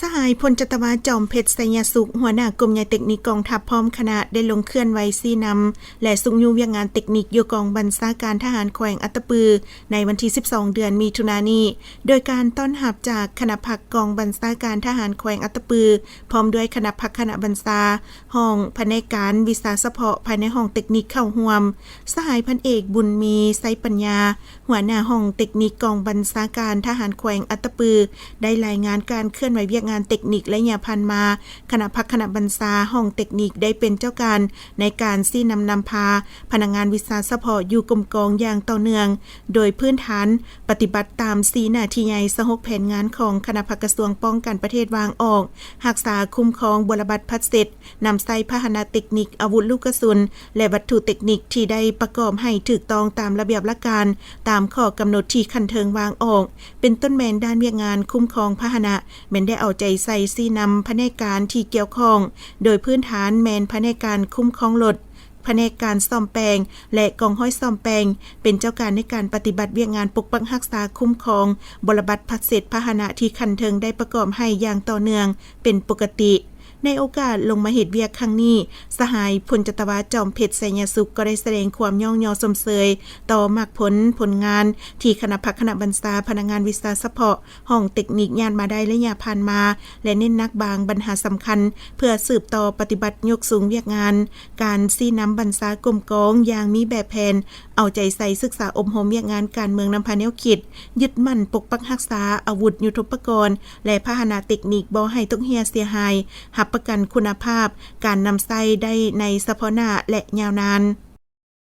ສະຫາຍ ພົນຈັດຕະວາ ຈອມເພັດ ໄຊຍະສຸກ ຫົວໜ້າກົມໃຫຍ່ເຕັກນິກກອງທັບ ພ້ອມຄະນະ ໄດ້ລົງເຄື່ອນໄຫວຊີ້ນຳ ແລະຊຸກຍູ້ວຽກງານເຕັກນິກ ຢູ່ກອງບັນຊາການທະຫານແຂວງອັດຕະປື ໃນວັນທີສິບສອງ ເດືອນມິຖຸນານີ້ ໂດຍການຕ້ອນຮັບຈາກຄະນະພັກກອງບັນຊາການທະຫານແຂວງອັດຕະປື ພ້ອມດ້ວຍຄະນະພັກຄະນະບັນຊາ, ຫ້ອງພະແນກການວິຊາສະເພາະ ພາຍໃນຫ້ອງເຕັກນິກເຂົ້າຮ່ວມ. ສະຫາຍ ພັນເອກ ບຸນມີ ໄຊປັນຍາ ຫົວໜ້າຫ້ອງເຕັກນິກກອງບັນຊາການທະຫານແຂວງອັດຕະປື ໄດ້ລາຍງານການເຄື່ອນໄຫວວຽກງານເຕັກນິກໄລຍະຜ່ານມາ. ຄະນະພັກຄະນະບັນຊາ, ຫ້ອງເຕັກນິກໄດ້ເປັນເຈົ້າການໃນການຊີ້ນຳນຳພາພະນັກງານວິຊາສະເພາະຢູ່ກົມກອງຢ່າງຕໍ່ເນື່ອງ, ໂດຍພື້ນຖານປະຕິບັດຕາມສີ່ໜ້າທີ່ໃຫຍ່ ຊາວຫົກແຜນງານຂອງຄະນະພັກກະຊວງປ້ອງກັນປະເທດວາງອອກ, ຮັກສາ, ຄຸ້ມຄອງ, ບົວລະບັດພັດເສັດ, ນຳໃຊ້ພາຫະນະເຕັກນິກ, ອາວຸດລູກກະສຸນ ແລະ ວັດຖຸເຕັກນິກທີ່ໄດ້ປະກອບໃຫ້ຖືກຕ້ອງຕາມລະບຽບຫຼັກການ, ຕາມຂໍ້ກຳນົດທີ່ຂັ້ນເທິງວາງອອກ, ເປັນຕົ້ນແມ່ນດ້ານວຽກງານຄຸ້ມຄອງພາຫະນະ ແມ່ນໄດ້ເອົາໃຈໃສ່ຊີ້ນຳພະແນກການທີ່ກ່ຽວຂ້ອງ, ໂດຍພື້ນຖານແມ່ນພະແນກການຄຸ້ມຄອງລົດ, ພະແນກການສ້ອມແປງ ແລະ ກອງຮ້ອຍສ້ອມແປງ ເປັນເຈົ້າການໃນການປະຕິບັດວຽກງານປົກປັກຮັກສາ, ຄຸ້ມຄອງ, ບົວລະບັດພັດເສັດພາຫະນະທີ່ຂັ້ນເທິງໄດ້ປະກອບໃຫ້ຢ່າງຕໍ່ເນື່ອງເປັນປົກກະຕິ. ໃນໂອກາດລົງມາເຮັດວຽກຄັ້ງນີ້, ສະຫາຍ ພົນຈັດຕະວາ ຈອມເພັດ ໄຊຍະສຸກ ກໍໄດ້ສະແດງຄວາມຍ້ອງຍໍຊົມເຊີຍຕໍ່ໝາກຜົນ, ຜົນງານທີ່ຄະນະພັກຄະນະບັນຊາ, ພະນັກງານວິຊາສະເພາະ, ຫ້ອງເຕັກນິກຍາດມາໄດ້ໄລຍະຜ່ານມາ ແລະ ເນັ້ນໜັກບາງບັນຫາສຳຄັນ ເພື່ອສືບຕໍ່ປະຕິບັດຍົກສູງວຽກງານການຊີ້ນຳບັນຊາກົມກອງຢ່າງມີແບບແຜນ, ເອົາໃຈໃສ່ສຶກສາອົບຮົມວຽກງານການເມືອງນຳພາແນວຄິດ, ຍຶດໝັ້ນປົກປັກຮັກສາອາວຸດ, ຍຸດໂທປະກອນ ແລະ ພາຫະນະເຕັກນິກບໍ່ໃຫ້ຕົກເຮ່ຍເສຍຫາຍ, ຮັບປະກັນຄຸນນະພາບການນຳໃຊ້ໄດ້ໃນສະເພາະໜ້າ ແລະ ຍາວນານ.